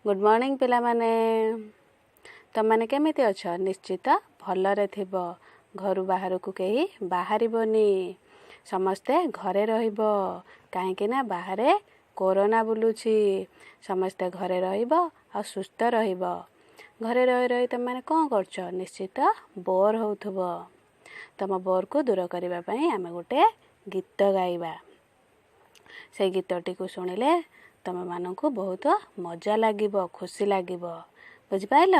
Good morning ପିଲାମାନେ। ତୁମମାନେ କେମିତି ଅଛ? ନିଶ୍ଚିତ ଭଲରେ ଥିବ। ଘରୁ ବାହାରକୁ କେହି ବାହାରିବନି, ସମସ୍ତେ ଘରେ ରହିବ, କାହିଁକି ନା ବାହାରେ କୋରୋନା ବୁଲୁଛି। ସମସ୍ତେ ଘରେ ରହିବ ଆଉ ସୁସ୍ଥ ରହିବ। ଘରେ ରହି ରହି ତୁମେମାନେ କ'ଣ କରୁଛ? ନିଶ୍ଚିତ ବୋର୍ ହେଉଥିବ। ତୁମ ବୋର୍କୁ ଦୂର କରିବା ପାଇଁ ଆମେ ଗୋଟେ ଗୀତ ଗାଇବା। ସେଇ ଗୀତଟିକୁ ଶୁଣିଲେ ତୁମମାନଙ୍କୁ ବହୁତ ମଜା ଲାଗିବ, ଖୁସି ଲାଗିବ। ବୁଝିପାରିଲ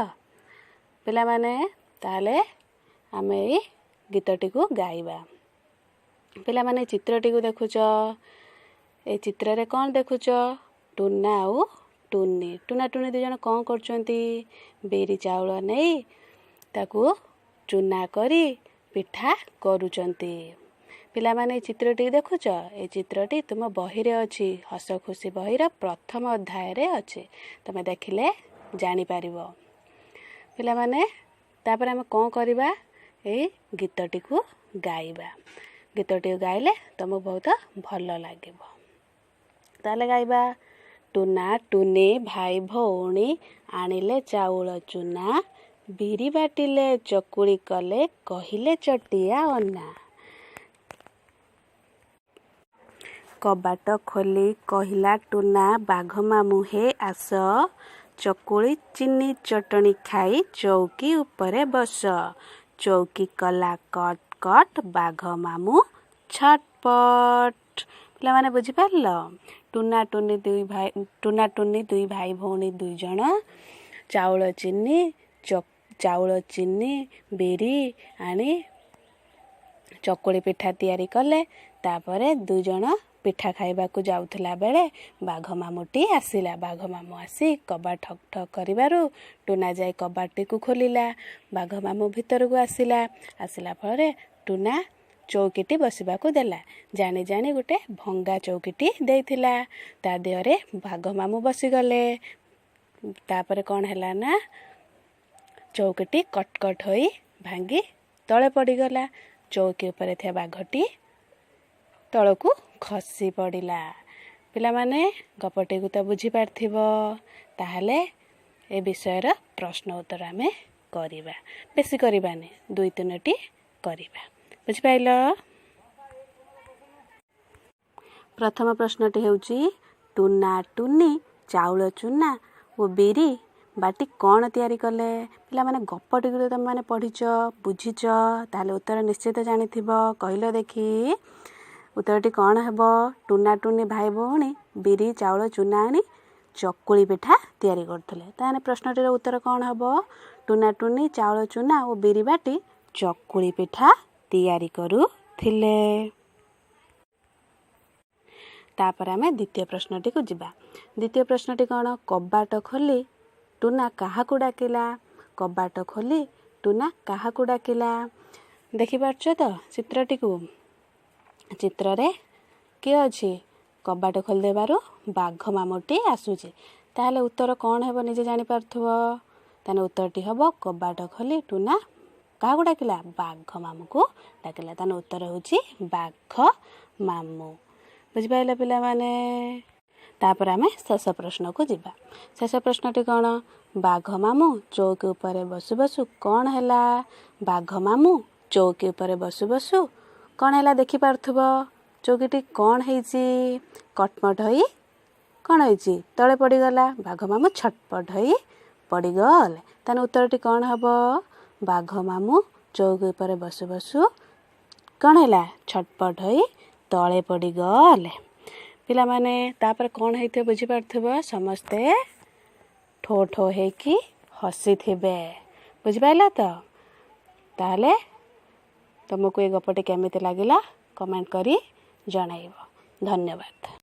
ପିଲାମାନେ? ତାହେଲେ ଆମେ ଏଇ ଗୀତଟିକୁ ଗାଇବା। ପିଲାମାନେ, ଚିତ୍ରଟିକୁ ଦେଖୁଛ? ଏଇ ଚିତ୍ରରେ କ'ଣ ଦେଖୁଛ? ଟୁନା ଆଉ ଟୁନି। ଟୁନା ଟୁନି ଦୁଇ ଜଣ କ'ଣ କରୁଛନ୍ତି? ବିରି ଚାଉଳ ନେଇ ତାକୁ ଚୁନା କରି ପିଠା କରୁଛନ୍ତି। ପିଲାମାନେ, ଏଇ ଚିତ୍ରଟିକୁ ଦେଖୁଛ? ଏଇ ଚିତ୍ରଟି ତୁମ ବହିରେ ଅଛି, ହସ ଖୁସି ବହିର ପ୍ରଥମ ଅଧ୍ୟାୟରେ ଅଛି। ତୁମେ ଦେଖିଲେ ଜାଣିପାରିବ। ପିଲାମାନେ, ତାପରେ ଆମେ କ'ଣ କରିବା? ଏଇ ଗୀତଟିକୁ ଗାଇବା। ଗୀତଟିକୁ ଗାଇଲେ ତୁମକୁ ବହୁତ ଭଲ ଲାଗିବ। ତାହେଲେ ଗାଇବା। ଟୁନା ଟୁନି ଭାଇ ଭଉଣୀ ଆଣିଲେ ଚାଉଳ ଚୁନା, ବିରି ବାଟିଲେ ଚକୁଳି କଲେ, କହିଲେ ଚଟିଆ ଅନା। କବାଟ ଖୋଲି କହିଲା ଟୁନା, ବାଘ ମାମୁଁ ହେ ଆସ, ଚକୁଳି ଚିନି ଚଟଣି ଖାଇ ଚଉକି ଉପରେ ବସ। ଚଉକି କଲା କଟ୍ କଟ୍, ବାଘ ମାମୁଁ ଛଟପଟ। ପିଲାମାନେ, ବୁଝିପାରିଲ? ଟୁନା ଟୁନି ଦୁଇ ଭାଇ, ଟୁନା ଟୁନି ଦୁଇ ଭାଇ ଭଉଣୀ ଦୁଇ ଜଣ ଚାଉଳ ଚିନି, ଚାଉଳ ଚିନି ବିରି ଆଣି ଚକୁଳି ପିଠା ତିଆରି କଲେ। ତାପରେ ଦୁଇ ଜଣ ପିଠା ଖାଇବାକୁ ଯାଉଥିଲା ବେଳେ ବାଘ ମାମୁଁଟି ଆସିଲା। ବାଘ ମାମୁଁ ଆସି କବାଟ ଠକ୍ ଠକ୍ କରିବାରୁ ଟୁନା ଯାଇ କବାଟଟିକୁ ଖୋଲିଲା। ବାଘ ମାମୁଁ ଭିତରକୁ ଆସିଲା। ଆସିଲା ଫଳରେ ଟୁନା ଚଉକିଟି ବସିବାକୁ ଦେଲା। ଜାଣି ଜାଣି ଗୋଟେ ଭଙ୍ଗା ଚଉକିଟି ଦେଇଥିଲା। ତା ଦେହରେ ବାଘ ମାମୁଁ ବସିଗଲେ। ତାପରେ କ'ଣ ହେଲା ନା ଚଉକିଟି କଟକଟ ହୋଇ ଭାଙ୍ଗି ତଳେ ପଡ଼ିଗଲା। ଚଉକି ଉପରେ ଥିବା ବାଘଟି ତଳକୁ ଖସି ପଡ଼ିଲା। ପିଲାମାନେ, ଗପଟିକୁ ତ ବୁଝିପାରିଥିବ। ତାହେଲେ ଏ ବିଷୟର ପ୍ରଶ୍ନ ଉତ୍ତର ଆମେ କରିବା। ବେଶୀ କରିବାନି, ଦୁଇ ତିନୋଟି କରିବା। ବୁଝିପାରିଲ? ପ୍ରଥମ ପ୍ରଶ୍ନଟି ହେଉଛି, ଟୁନା ଟୁନି ଚାଉଳ ଚୁନା ଓ ବିରି ବାଟି କ'ଣ ତିଆରି କଲେ? ପିଲାମାନେ, ଗପଟିକୁ ତ ତୁମେମାନେ ପଢ଼ିଛ, ବୁଝିଛ, ତାହେଲେ ଉତ୍ତର ନିଶ୍ଚିତ ଜାଣିଥିବ। କହିଲ ଦେଖି, ଉତ୍ତରଟି କ'ଣ ହେବ? ଟୁନା ଟୁନି ଭାଇ ଭଉଣୀ ବିରି ଚାଉଳ ଚୁନା ଆଣି ଚକୁଳି ପିଠା ତିଆରି କରୁଥିଲେ। ତାହେଲେ ପ୍ରଶ୍ନଟିର ଉତ୍ତର କ'ଣ ହେବ? ଟୁନା ଟୁନି ଚାଉଳ ଚୁନା ଓ ବିରି ବାଟି ଚକୁଳି ପିଠା ତିଆରି କରୁଥିଲେ। ତାପରେ ଆମେ ଦ୍ୱିତୀୟ ପ୍ରଶ୍ନଟିକୁ ଯିବା। ଦ୍ୱିତୀୟ ପ୍ରଶ୍ନଟି କ'ଣ? କବାଟ ଖୋଲି ଟୁନା କାହାକୁ ଡାକିଲା? କବାଟ ଖୋଲି ଟୁନା କାହାକୁ ଡାକିଲା? ଦେଖିପାରୁଛ ତ ଚିତ୍ରଟିକୁ? ଚିତ୍ରରେ କିଏ ଅଛି? କବାଟ ଖୋଲିଦେବାରୁ ବାଘ ମାମୁଁଟି ଆସୁଛି। ତାହେଲେ ଉତ୍ତର କ'ଣ ହେବ ନିଜେ ଜାଣିପାରୁଥିବ। ତାହେଲେ ଉତ୍ତରଟି ହେବ, କବାଟ ଖୋଲି ଟୁନା କାହାକୁ ଡାକିଲା? ବାଘ ମାମୁଁକୁ ଡାକିଲା। ତାହେଲେ ଉତ୍ତର ହେଉଛି ବାଘ ମାମୁଁ। ବୁଝିପାରିଲେ ପିଲାମାନେ? ତାପରେ ଆମେ ଶେଷ ପ୍ରଶ୍ନକୁ ଯିବା। ଶେଷ ପ୍ରଶ୍ନଟି କ'ଣ? ବାଘ ମାମୁଁ ଚଉକି ଉପରେ ବସୁ ବସୁ କ'ଣ ହେଲା? ବାଘ ମାମୁଁ ଚଉକି ଉପରେ ବସୁ ବସୁ କ'ଣ ହେଲା? ଦେଖିପାରୁଥିବ ଚଉକିଟି କ'ଣ ହେଇଛି? କଟମଟ ହୋଇ କ'ଣ ହେଇଛି? ତଳେ ପଡ଼ିଗଲା। ବାଘ ମାମୁଁ ଛଟପଟ ହୋଇ ପଡ଼ିଗଲେ। ତାହେଲେ ଉତ୍ତରଟି କ'ଣ ହେବ? ବାଘ ମାମୁଁ ଚଉକି ଉପରେ ବସୁ ବସୁ କ'ଣ ହେଲା? ଛଟପଟ ହୋଇ ତଳେ ପଡ଼ିଗଲେ। ପିଲାମାନେ, ତାପରେ କ'ଣ ହେଇଥିବ ବୁଝିପାରୁଥିବ? ସମସ୍ତେ ଠୋ ଠୋ ହେଇକି ହସିଥିବେ। ବୁଝିପାରିଲ ତ? ତାହେଲେ ତୁମକୁ ଏ ଗପଟି କେମିତି ଲାଗିଲା କମେଣ୍ଟ କରି ଜଣାଇବ। ଧନ୍ୟବାଦ।